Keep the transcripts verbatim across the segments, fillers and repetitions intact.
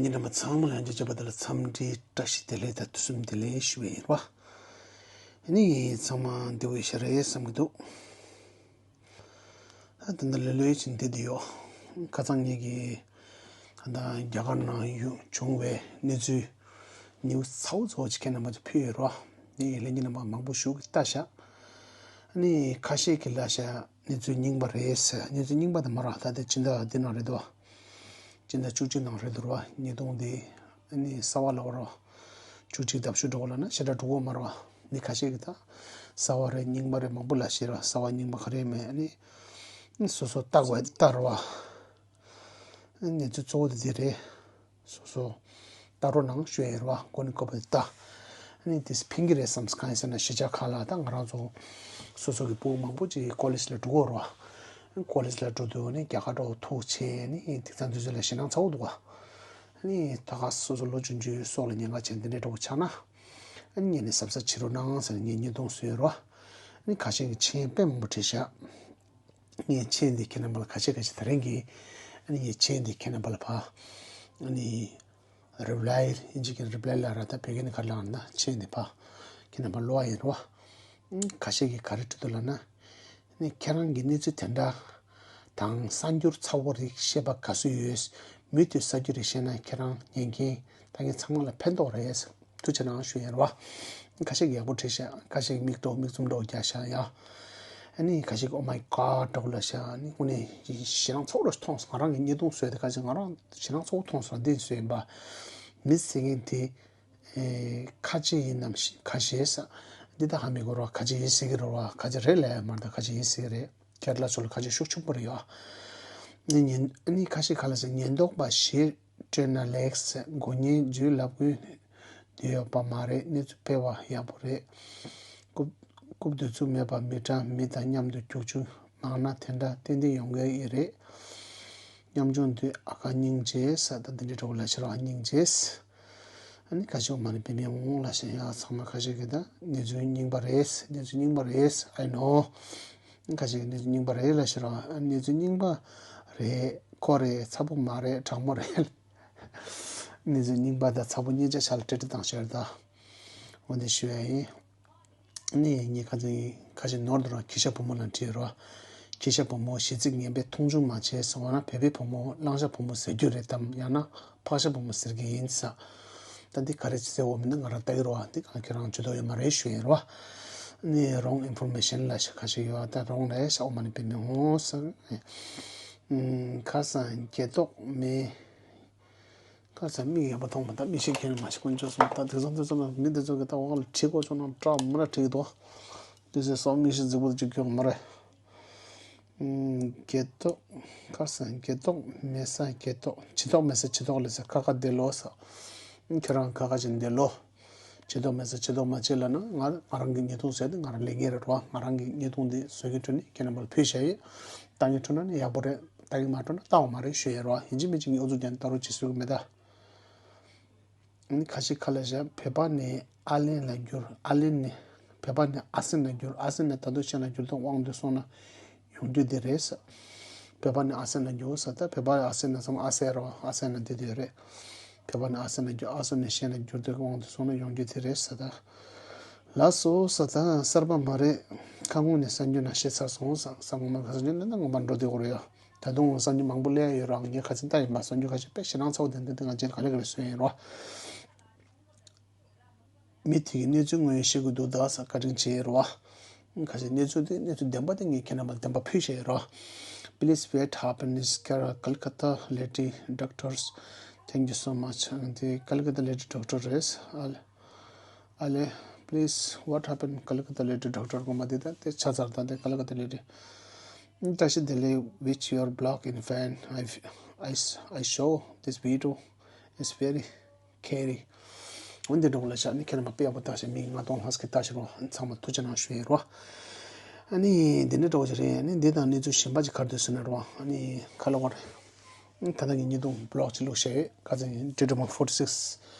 ཉིན་རིམ་པ་ཚང་མ་ལ་ཡང་བསྐྱར་བྱས་པ་དེ་ལ་འཚམས་འདྲི་བཀྲ་ཤིས་བདེ་ལེགས་དང་དུས་གསུམ་བདེ་ལེགས་ཞུ་བའི་ཡིན་པ། ཨ་ནི་ཚང་མ་བདེ་པོ་ཡོད་ཤག་རེད་བསམ་གྱི་འདུག་ད་ད་ལྟ་ལྷོད་ལྷོད་བྱས་བསྡད་ཡོད། ཁ་སང་ངེད་ཀྱིས་ད་ལྟ་རྒྱ་གར་ནང་ཡོང་བྱུང་བའི་གནས་ཚུལ་ཉུང་ཚ་བོ་ཚ་བོ་ཅིག་ཁྱེད་རྣམ་པ་ཚོ་ཕུལ་ཡོད་རེད་བ། ངེད་ཀྱི་ལྷན་རྒྱས་རྣམ་པ་མང་པོ་ཞིག་གིས་ལྟ་ཤག་ཨ་ནི་ཁ་ཤས་ཀྱིས་ལབ་ཤག་གནས་ཚུལ་རྙིང་པ་རེད་ཟེར། གནས་ཚུལ་རྙིང་པ་དེ་མ་རེད་བ། ད་ལྟ་སྤྱི་ཟླ་འདི་ནང་རེད་འདུག་བ། སྤྱི་ཟླ་བཅུ་གཅིག་ནང་རེད་འདུག་ར་བ། ཉིས་སྟོང་འདི་ཨ་ནི་གསར་པ་ལབ་ར་བ། བཅུ་གཅིག་ཟླ་བཅུ་འགྲོ་གི་ལབ་ན་ཞེ་དྲག་འགྲོ་གི་མ་རེད་བ། ཨ་ནི་ཁ་ཤས་ཀྱིས་ད་གསར་པ་རེད་རྙིང་པ་རེད་མང་པོ་ལབ་ཤག་ར། གསར་པ་རྙིང་པ་ག་རེ་མེད། ཨ་ནི་སོ་སོ་ལྟ་དགོས་ལྟ་ར་བ། ཨ་ནི་གནས་ཚུལ་གཙོ་བོ་དེ་དེ་རེད། སོ་སོ་ལྟ་རོགས་གནང་ཞུ་ཡ་ཡིན་ར་བ། གོ་ནི་གོ་བ་ལྟ། ཨ་ནི་དེས་ཕན་གྱི་རེད་བསམ། གང་ཡིན་ཟེར་ན་གཞིས་ཆགས་ཁག་ལ་ད་ང་རང་ཚོ་སོ་སོ་གི་ཕྲུ་གུ་མང་པོ་ཅིག་ཀོ་ལེཇ་ལ་འགྲོ་གི་ཡོད་རེད་བ། ཀོ་ལེཇ་ལ་འགྲོ་དུས་ཨ་ནི་རྒྱ་གར་འགྲོ་ཐུག་བྱས། ཨ་ནི་དེང་སང་དུས་ཚོད་ལ་ཞེད་སྣང་ཚ་བོ་འདུག་བ། ཨ་ནི་ད་ག་སོ་སོ་ལོ་ཆུང་ཆུང་སྲོག་ལ་ཉེན་ཁ་ཆེ་འདི་འདྲའི་འགྲོ་ཆགས་ན། ཨ་ནི་ངས་ནི་གཟབ་གཟབ་བྱེད་རོགས་གནང་ཟེར་ངས་བརྙན་ཐུང་བཟོས་ཡོད་རེད་བ། ཨ་ནི་ཁ་ཤས་ཀྱིས་མཆན་དཔེ་མང་པོ་བྲིས་ཤག་ངས་མཆན་འདི་ཁྱེད་རྣམ་པ་ལ་ཁ་ཤས་ཁ་ཤས་དེ་རིང་གི་ཨ་ནི་ངས་མཆན་འདི་ཁྱེད་རྣམ་པ་ལ་ཕར་ཨ་ནི་རི་པ་ལའི་ཨིན་ཇི་སྐད་རི་པ་ལའི་ལབ་ར། ད་བོད་སྐད་ནི་ག་རེ་ལབ་ན་མཆན་འདི་ཕར་ཁྱེད་རྣམ་པ་ལ་སློབ་པ་ཡིན་རེད་བ། ཁ་ཤས་ཀྱིས་ག་རེ་བྲིས་འདུག་ལབ་ན། ཨ་ནི་ཁྱེད་རང་གིས་གནས་ཚུལ་དེ་འདྲ་དང་གསར་འགྱུར་ཚ་བོ་རིགས་བཤད་པ་དགའ་བསུ་ཡོད། མུ་མཐུད་གསར་འགྱུར་རིགས་བཤད་ན་ཁྱེད་རང་ཉན་མཁན་ལྟ་མཁན་ཚང་མ་ལ་ཕན་ཐོགས་རེད། ཐུགས་རྗེ་གནང་ཞུ་ཡིན་རེད་བ། ཁ་ཤས་ཀྱིས་ཡག་པོ་བྲིས་ཤག་ཁ་ཤས་ཀྱིས་མིག་ཏོ་མིག་བཙུམ་འདྲ་བོ་རྒྱག་ཤག་ཡ། ཨ་ནི་ཁ་ཤས་ཀྱིས་Oh my God འདྲ་བོ་ལབ་ཤག་ཨ་ནི་དངོས་གནས་ཞེད་སྣང་ཚ་བོ་རུ་མཐོང་སོང་། ང་རང་གིས་བརྙན་ཐུང་བཟོས་ཏེ་ཁ་ཤས་ང་རང་ཞེད་སྣང་ཚ་བོ་མཐོང་སོང་། འདི་བཟོས་ཡིན་པ། མི་ཟེར་མཁན་དེ་ཨེ་ཁ་ལྕེ་ཡིན་ནམ་ཤི་ཁ་ཞེས་ས། འདི་ད་ཧ་མི་གོ་རོགས། ཁ་ལྕེ་ཡིན་ཟེར་གི་རོགས། ཁ་ལྕེ་རེད་ལབ་ཡ་མ་རེད། ད་ཁ་ལྕེ་ཡིན་ཟེར་གི་རེད། ཁྱེད་ལ་ཚོ་ལ་ཁ་ལྕེ་ཤུགས་ཆེན་པོ་རེད་ཡ། ཨ་ནི་ཉེན་ཨ་ནི་ཁ་ཤས་ཁ་ལ་ཟེར་ཉེན་རྟོག་པ་ཞིག་སྤྲད་ན་ལེགས་ཟེར། མགོ་བརྙན་བརྒྱུད་ལབ་དགོས་དེ་ཡོད་པ་མ་རེད། གནས་ཚུལ་སྤེལ་བ་ཡག་པོ་རེད། རྐུབ་རྐུབ་བསྡུ་ཚུགས་མེད་པ་མི་དྲག་མི་དང་མཉམ་དུ་རྒྱུག་ཆུ་མང་ན་དེ་འདྲ་ཏན་ཏན་ཡོང་གི་ཡོད་རེད། ཉམ་ཆུང་དུས་ཨ་ཁ་སྙིང་རྗེ་ས། ད་འདི་འདྲའི་གྲོགས་ལ་ཕྱིར་བ་སྙིང་རྗེ། ཨ་ནི་ཁ་ཤས་མ་ནི་པེ་མེ་འོང་ལ་ཞེས་ཡ་ཚང་མ་ཁ་ཤས་ཀྱི་ད་གནས་ཚུལ་རྙིང་པ་རེད། གནས་ཚུལ་རྙིང་པ་རེད། I know། ཁ་ཤས་ཀྱི་གནས་ཚུལ་རྙིང་པ་རེད་ལ་ཕྱིར་བ། ཨ་གནས་ཚུལ་རྙིང་པ་རེད། ཁོ་རེད། ཚ་པོ་མ་རེད། དྲང་མོ་རེད། གནས་ཚུལ་རྙིང་པ་དང་ཚ་པོ་གཉིས་ཆ་ཆ་ལ་སྤྲེལ་སྤྲེལ་བཏང་ཤར་ད། འོ་འདི་ཞུ་ཡ་ཡིན། ནི་ངས་ཁ་ཚིག་ཁ་ཤས་ནོར་འདུག་ར། ཁྱི་ཤ་བུ་མོ་ལ་བྲིས་རོ། ཁྱི་ཤ་བུ་མོ་གཞས་ཚིག་ངན་པས་མཐོང་ཆུང་མ་བྱེད་ཟེར་བ་ན། བོད་པའི་བུ་མོ་གླང་ཤ་བུ་མོ་ཟེར་རྒྱུ་རེད་དམ། ཡང་ན་ཕག་ཤ་བུ་མོ་ཟེར་གི་ཡིན་ས། ད་འདི་ག་རེ་ཟེར་འོ་མིན་ན་ང་རང་ལྟ་གི་རོ། འདི་གང་ཁྱེད་རང་ཇུས་གཏོགས་ཡོད་མ་རེད་ཞུ་ཡིན་རོ། ནི་wrong information ལ་ཤ་ཁ་ཤས་ཡོད། ད་རོང་ལ་ཤ་འོ་མ་ནི་བེད་མི་འོང་ས། ཁ་སང་རྒྱལ་ཏོག་མེ། ཁ་སང་མིག་ཡག་པོ་མཐོང་མ་ཐག་མིག་ཤེལ་གྱོན་མ་ཤེས་དཀོན་མཆོག་གསུམ། ད་དེང་སང་དུས་ཚོད་ལ་མི་འདི་ཚོ་གི་ད་འོག་ལ་བྲིས་དགོས་བྱུང་ན་སྐྲག་མ་ར་བྲིས་འདུག་དུས་ཚོད་སོགས་མིག་ཤེལ་རྫིག་པོ་ཅིག་གྱོན་མ་རེད། རྒྱལ་ཏོག་ཁ་སང་རྒྱལ་ཏོག་མེད་ས་རྒྱལ་ཏོག་ཇུས་གཏོགས་མེད་ས་ཇུས་གཏོགས་ལས་ས་ཁ་ཁ་བདེ་ལོ་ས། ཁྱེད་རང་ཁ་ཁ་ཅིག་བདེ་ལོ། ཇུས་གཏོགས་མེད་ས་ཇུས་གཏོགས་མ་བྱེད་ལ་ན་ང་ང་རང་གི་བརྙན་ཐུང་བཟོས་ཏེ་ང་རང་ལས་ངན་རེད་རོ། ང་རང་གི་བརྙན་ཐུང་འདི་བཟོ་གི་འཕྲོ་ནས་ཁྱེད་རྣམ་པ་ལ་ཕུལ་བྱ་ཡི། ལྟ་གི་འཕྲོ་ན་ནི་ཡག་པོ་རེད། ལྟ་གི་མ་འཕྲོ་ན་ལྟ་བ་མ་རེད་ཞུ་ཡ་རོ། ཡིན་གཅིག་མིན་གཅིག་ངས་ཨུ་ཚུགས་རྒྱག་ནས་ལྟ་རོགས་བྱེད་སྲོལ་གི་མེད་ད། ཨ་ནི་ཁ་ཤས་ཁ་ལ་བཞག་བོད་པ་ནས་ཨ་ལན་ལ་བསྒྱུར། ཨ་ལན་ནས་བོད་པ་ནས་ཨ་སན་ལ་བསྒྱུར། ཨ་སན་ནས་ད་དུང་ཤན་ལ་བསྒྱུར་ཏེ་དབང་དུ་སོང་ན་ཡོང་རྒྱུ་དེ་རེད་ས། བོད་པ་ནས་ཨ་སན་ལ་བསྒྱུར་ས། ད་བོད་པ་ཨ་སན་ན་ཚང་མ་ཨ་སན་རོ། ཨ་སན་ན་དེ་དེ་རེད། བོད་པ་ནས་ཨ་སན་ལ་བསྒྱུར། ཨ་སན་ནས་ཤན་ལ་བསྒྱུར་ཏེ་དབང་དུ་སོང་ན་ཡོང་རྒྱུ་དེ་རེད་ས། ད་ལགས་སོ་ས། ད་གསར་པ་མ་རེད། ཁ་སྔོན་ནས་གསར་འགྱུར་ནང་བཤད་ཚར་སོང་ས། གསར་པ་མ་གསར་འགྱུར་ནས་ད་ངོ་མ་འགྲོ་དེ་གོ་རེད་ཡ། ད་དུང་གསར་འགྱུར་མང་པོ་སླེབས་ཡོད་རང་ངས་ཁ་ཚིག་ལྟ་ཡིན་པ། གསར་འགྱུར་ཁ་ཤས་དཔེ་ཞེད་སྣང་ཚ་བོ་དེ་འདི་འདི་ང་བྱས་ག་ལེ་ག་ལེ་བཟོས་ཡིན་རོ། མི་དེ་གི་གནས་ཚུལ་དངོས་ཤེས་ཀྱི་འདུག་ད་ས་བཀའ་དྲིན་ཆེ་རོ། ཁ་ཤས་གནས་ཚུལ་དེ་གནས་ཚུལ་བདེན་པ་དེ་ངས་ཁྱེད་རྣམ་པ་ལ་བདེན་པ་ཕུལ་བྱས་ཡིན་རོ། Please wait happen is Kolkata lady doctors. Thank you so much. དེ་Kolkata lady doctor རེད། ཨ་ལེ། ཨ་ལེ། Please, what happened? Kolkata lady doctor གོ་མ་དེ་ད་དེ་ཆ་ཚར་ད་དེ་Kolkata lady. བཀྲ་ཤིས་བདེ་ལེགས། With your blog in fan, I, I, I show this video. It's very scary. འོན་ཏེ་འགྲོ་ལ་ཤ་ནི་ཁྱེད་རང་མ་དཔེ་ཡག་པོ་ལྟ་ཞིག་མི་ལྔ་སྟོང་ལྷག་ཙམ་ལྟ་ཞིག་རོ། ཚང་མ་ཐུགས་རྗེ་གནང་ཞུ་ཡིན་རོ། ཨ་ནི་འདི་འདྲ་འགྲོ་ཞིག་རེད། ཨ་ནི་འདི་དང་གནས་ཚུལ་གཞན་པ་ཅིག་ག་རེ་འདུག་ཟེར་ན་རོ། ཨ་ནི་ཁ་ལོ་བར། ད་ལྟ་ངས་ཉིས་སྟོང་བི་ལོག་ཅིག་བླུགས་བཞག་ཡོད། ཁ་སང་ངས་ཌི་ཌི་མ་ཕོར་ཊི་སིགས་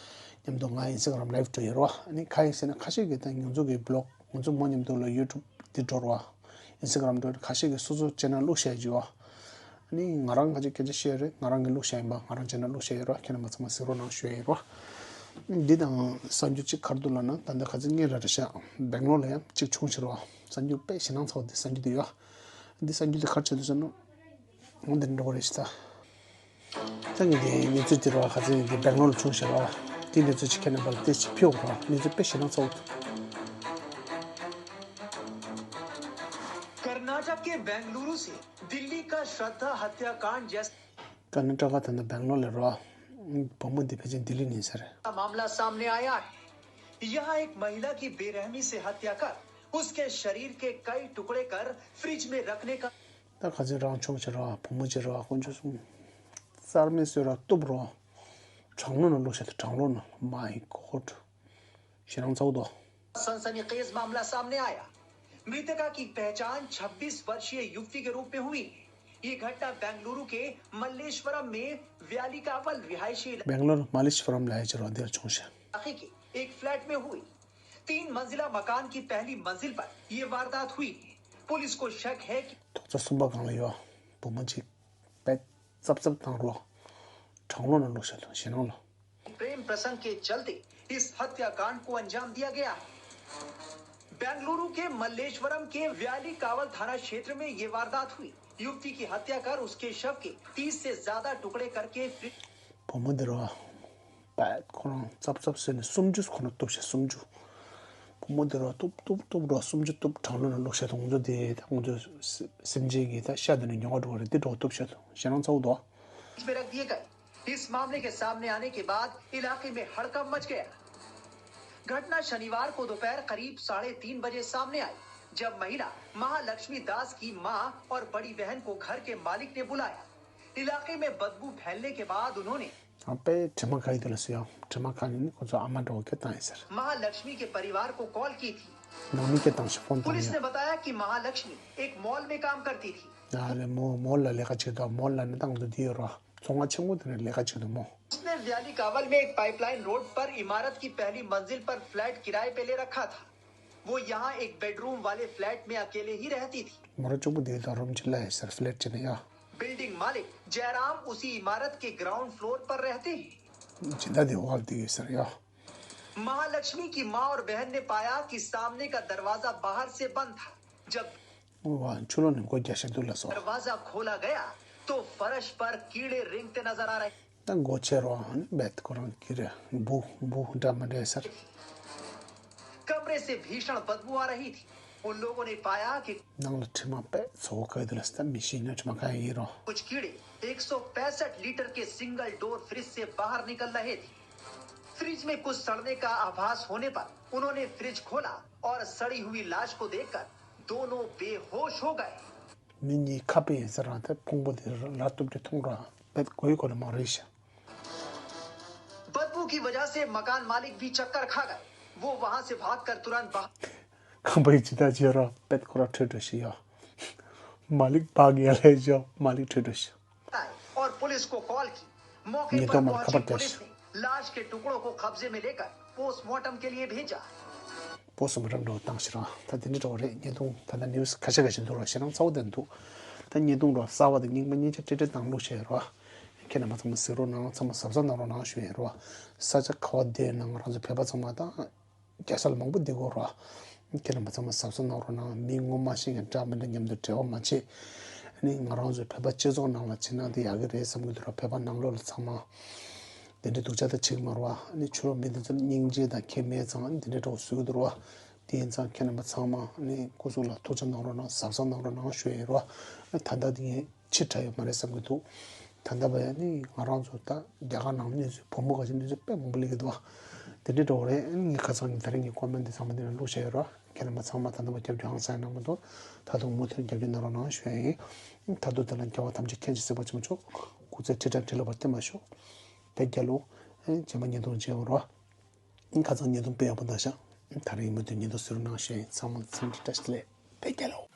མཉམ་དུ་ང་ཨིན་སི་ཊ་གྷ་རམ་ལའིབ་འགྲོ་ཡོད་རོ། ཨ་ནི་ག་ཡིན་ཟེར་ན་ཁ་ཤས་ཀྱིས་ད་ང་ཚོ་གི་བི་ལོག་ང་ཚོ་མོ་མཉམ་དུ་ལ་ཡུ་ཊུབ་འདི་འགྲོ་རོ། ཨིན་སི་ཊ་གྷ་རམ་འགྲོ་ཁ་ཤས་ཀྱིས་སོ་སོ་ཅེ་ནལ་བླུགས་བཞག་ཡོད་རོ། ཨ་ ནི་ང་རང་ཁ་ཅིག་སྐད་ཆ་བཤད་རེད། ང་རང་གི་ལུགས་བཤད་ཡིན་པ། ང་རང་བྱས་ན་ལུགས་བཤད་ཡོད་ར། ཁྱེད་རྣམ་པ་ཚང་མ་གཟིགས་རོགས་གནང་ཞུ་ཡ་ཡིན་ར། འདི་དང་གསར་འགྱུར་གཅིག་ག་རེ་འདུག་ལབ་ན། ད་ལྟ་ཁ་ཅིག་ངས་ར་རེ་བཞག་སྦེང་ལོར་ལ་ཡང་གཅིག་བྱུང་ཞིག་ར། གསར་འགྱུར་དཔེ་ཞེད་སྣང་ཚ་བོ་འདི་གསར་འགྱུར་འདི་ཡོད། འདི་གསར་འགྱུར་འདི་ག་རེ་བྱས་འདུག་ཟེར་ན། འོ་འདི་འགྲོ་གི་རེད་ཤག་ད། ད་ངས་འདི་གནས་ཚུལ་འདི་ར་ཁ་ཅིག་འདི་སྦེང་ལོར་ལ་བྱུང་ཞིག་ར། འདི་གནས་ཚུལ་གཅིག་ཁྱེད་རྣམ་པ་ལ་ཏོག་ཙམ་ཕུལ་དགོས་ར། གནས་ཚུལ་དཔེ་ཞེད་སྣང་ཚ་བོ་འདུག། कर्नाटक के बेंगलुरु से दिल्ली का श्रद्धा हत्याकांड जैसा ཀར་ནཱ་ཊ་ཀ་ད་ནི་སྦེང་ལོར་ལ་རོ། བུ་མོ་འདི་ཕལ་ཆེར་ལྡི་ལི་ནས་ཟེར། मामला सामने आया है। यहाँ एक महिला की बेरहमी से हत्या कर उसके शरीर के कई टुकड़े कर फ्रिज में रखने का ད་ཁ་ཅིག་རང་བྱུང་བྱེད་རོ། བུ་མོ་བྱེད་རོ། དཀོན་མཆོག་གསུམ། རྩར་མེ་གསོད་ར་གཏུབ་རོ། གྲང་ལོ་ན་བླུགས་བྱེད་དོ། གྲང་ལོ་ན། My God. ཞེད་སྣང་ཚ་བོ་འདུག། सनसनीखेज मामला सामने आया। मृतका की पहचान छब्बीस वर्षीय युवती के रूप में हुई। ये घटना बेंगलुरु के मल्लेश्वरम में व्यालीकावल रिहायशी སྦེང་ལོར་མ་ལེ་ཤི་ཕོ་རམ་ལ་ཡ་ཅི་རོ་འདིར་བྱུང་ཞིང་། इलाके के एक फ्लैट में हुई। तीन मंजिला मकान की पहली मंजिल पर ये वारदात हुई। पुलिस को शक है कि ཐོག་ཚ་གསུམ་པ་སྒང་ལ་ཡོད། བུ་མོ་གཅིག་པད་ཙབ་ཙབ་བཏང་རོ། གྲང་ལོ་ན་བླུགས་བྱེད་དོ། ཞེད་སྣང་ལོ། प्रेम प्रसंग के चलते इस हत्याकांड को अंजाम दिया गया है। बेंगलुरु के मल्लेश्वरम के व्याली कावल थाना क्षेत्र में ये वारदात हुई। युवती की हत्या कर उसके शव के तीस से ज्यादा टुकड़े करके फ्रिज བུ་མོ་འདི་རོ། པད་ཁོ་རང་ཙབ་ཙབ་ཟེར་ནས་སུམ་ཅུ་ཁོ་ན་གཏུབ་བྱེད་སུམ་ཅུ། བུ་མོ་འདི་རོ་གཏུབ་གཏུབ་གཏུབ་རོ། སུམ་ཅུ་གཏུབ་གྲང་ལོ་ན་བླུགས་བྱེད་དོ། ང་ཚོ་དེ་ད་ང་ཚོ་སེམས་ཅན་གྱི་ད་ཤ་དེ་ནས་མྱོང་བ་འགྲོ་བ་རེད། འདི་འགྲོ་གཏུབ་བྱེད་དོ། ཞེད་སྣང་ཚ་བོ་འདུག། फ्रिज में रख दिए गए। इस मामले के सामने आने के बाद इलाके में हड़कंप मच गया। घटना शनिवार को दोपहर करीब साढ़े तीन बजे सामने आई, जब महिला महालक्ष्मी दास की मां और बड़ी बहन को घर के मालिक ने बुलाया। इलाके में बदबू फैलने के बाद उन्होंने དང་པས་དྲི་མ་ག་ཡི་དེ་ལ་སུ་ཡང་དྲི་མ་ག་ནི་ནི་ཁོ་ཚོ་ཨ་མ་འགྲོ་སྐད་བཏང་ཡིན་ཟེར། महालक्ष्मी के परिवार को कॉल की थी। ནང་མི་སྐད་བཏང་ཞིག་ཕོན་བཏང་पुलिस ཡ། ने बताया कि महालक्ष्मी एक मॉल में काम करती थी। ཡ་ལེ་མོ་མོལ་ལ་ལས་ཀ་བྱེད་དོ། མོལ་ལ་ནི་ཏང་དུ་དེ་ཡོད་རོ། ཚོང་ཁང་ཆེན་མོ་དེ་ནས་ལས་ཀ་བྱེད་དོ་མོ། उसने व्याली कावल में एक पाइपलाइन रोड पर इमारत की पहली मंजिल पर फ्लैट किराए पे ले रखा था। वो यहाँ एक बेडरूम वाले फ्लैट में अकेले ही रहती थी। མོ་ར་གཅིག་པུ་དེ་དང་རུམ་གཅིག་ལ་ཡ་ཟེར། ཕི་ལེཊ་བྱེད་ནི་ཡ། बिल्डिंग मालिक जयराम उसी इमारत के ग्राउंड फ्लोर पर रहते हैं। སྦྱིན་བདག་དེ་འོག་ལ་བསྡད་ཡོད་ཟེར་ཡ། महालक्ष्मी की मां और बहन ने पाया कि सामने का दरवाजा बाहर से बंद था। जब ཨོ་བ། ཆུ་ལོག་ནི་སྒོ་རྒྱག་བཞག་འདུག་ལ་སོ། दरवाजा खोला गया तो फर्श पर कीड़े रेंगते नजर आ रहे। ད་སྒོ་ཕྱེ་རོགས་ཨ་ནི་རྦད་ཁོ་རང་ཀི་རེ་འབུ་འབུ་འདྲ་མི་འདྲ་ཟེར། कमरे से भीषण बदबू आ रही थी। उन लोगों ने पाया कि ནང་ལ་དྲི་མ་དཔེ་ཚ་བོ་ག་ཡི་དེ་ལ་སྟབས་མི་ཤེས་ན་དྲི་མ་ག་ཡི་ཡིན་རོ། कुछ कीड़े एक सौ पैंसठ लीटर के सिंगल डोर फ्रिज से बाहर निकल रहे थे। फ्रिज में कुछ सड़ने का आभास होने पर उन्होंने फ्रिज खोला और सड़ी हुई लाश को देखकर दोनों बेहोश हो गए। མི་གཉིས་ཁ་དཔེ་ཡིན་ཟེར་རང་དེ་ཕུང་པོ་དེ་ལ་གཏུབ་སྟེ་འཐུང་ར། དཔེ་གོ་ཡི་གོ་ལ་མང་རེད་ཤག། बदबू की वजह से मकान मालिक भी चक्कर खा गए। वो वहां से भागकर तुरंत बाहर ཁང་པའི་ཇི་ལྟར་བྱེད་ར་དཔེ་ཁོ་ར་ཁྲོས་འགྲོ་ཤི་ཡ། མ་ལིག་བག་ཡ་ལས་ཇོ་མ་ལིག་ཁྲོས་འགྲོ་ཤི། आए और पुलिस को कॉल की। मौके पर पहुंची पुलिस ने लाश के टुकड़ों को कब्जे में लेकर पोस्टमार्टम के लिए भेजा। པོ་སི་མོ་ཊམ་འགྲོ་བཏང་ཕྱིར་རང་ད་དེ་འདྲ་འགྲོ་རེད། ཉེས་རྡུང་ད་ལྟ་ནིའུ་སི་ཁ་ཤས་ཁ་ཤས་འདུག་རོགས། ཞེད་སྣང་ཚ་བོ་དེ་འདུག། ད་ཉེས་རྡུང་རོགས་གསར་བ་དང་རྙིང་པ་གཉིས་ཆ་ཀྲིག་ཀྲིག་བཏང་བླུགས་བྱས་རོགས། ཁྱེད་རྣམ་པ་ཚང་མ་གཟིགས་རོགས་གནང་། ཚང་མ་གཟབ་གཟབ་གནང་རོགས་གནང་ཞུ་ཡིན་རོགས། ས་ཆ་ག་བ་བསྡད་ན་ང་རང་ཚོ་བོད་པ་ཚང་མ་དང་རྒྱལ་ས་ལ་མང་པོ་བསྡད་དགོས་རོགས། ཁྱེད་རྣམ་པ་ཚང་མ་གཟབ་གཟབ་གནང་རོགས་གནང་། མི་ངོ་མ་ཤེས་མཁན་འདྲ་མི་འདྲ་མཉམ་དུ་འབྲེལ་བ་མ་བྱེད། ཨ་ནི་ང་རང་ཚོའི་བོད་པ་སྤྱི་ཚོགས་ནང་ལ་ཕྱིན་ན་དེ་ཡག་གི་རེད་བསམ་གྱི་འདུག་ར། བོད་པ་ནང་ལོགས་ལ་ཚང་མ་དེ་འདྲའི་སྡུག་ཅག་ད་བྱེད་ཀྱི་མ་རེད་བ། ཨ་ནི་ཕྱི་ལོགས་མི་དེ་ཚོ་སྙིང་རྗེ་དང་ཁྱད་མེད་ཙང་དེ་འདྲའི་འགྲོ་བཟོ་གི་འདུག་ར་བ། དེ་ཡིན་ཙང་ཁྱེད་རྣམ་པ་ཚང་མ་ཨ་ནི་སྐུ་གཟུགས་ལ་ཐུགས་ཅག་གནང་རོགས་གནང་། གཟབ་གཟབ་གནང་རོགས་གནང་ཞུ་ཡིན་ར་བ། ད་ལྟ་དེ་ངས་ཕྱིར་དྲགས་ཡོད་མ་རེད་བསམ་གྱི་འདུག། ད་ལྟ་བར་ཡང་ནི་ང་རང་ཚོ་ད་རྒྱ་གར་ནང་གནས་ཚུལ་བུ་མོ་ག་ཚོད་གནས་ཚུལ་དཔེ་མང་པོ་སླེབས་ཀྱི་འདུག་བ། དེ་འདྲའི་འགྲོ་བ་རེད། ངས་ཁ་སང་གི་ད་རིང་གི་ཀོ་མེན་དེ་ཚང་མ་འདི་ནས་བླུགས་བཞག་ཡོད་ར། ཁྱེད་རྣམ་པ་ཚང་མ་ད་ལྟ་བར་རྒྱབ་སྐྱོར་ཧང་སང་གནང་མ་གཏོགས་ད་དུང་མུ་མཐུད་རྒྱབ་སྐྱོར་གནང་རོགས་གནང་ཞུ་ཡ་ཡིན། ད་དུང་དེ་ལ་རྒྱལ་བ་ཐམས་ཅད་མཁྱེན་ཅིང་གཟིགས་པ་ཆེན་པོ་མཆོག། སྐུ་ཚེ་ཁྲི་ཕྲག་ཁྲི་ལོ་བར་བརྟན་པར་ཤོག། བོད་རྒྱལ་ལོ། རྗེས་མ་བརྙན་ཐུང་མཇལ་བ་རོ། ཁ་སང་བརྙན་ཐུང་དཔེ་ཡག་པོ་བཏང་ཤག། ད་རིང་མུ་མཐུད་བརྙན་ཐུང་གཟིགས་རོགས་གནང་ཞུ་ཡ་ཡིན། ཚང་མ་ལ་འཚམས་འདྲི་བཀྲ་ཤིས་བདེ་ལེགས། བོད་རྒྱལ་ལོ།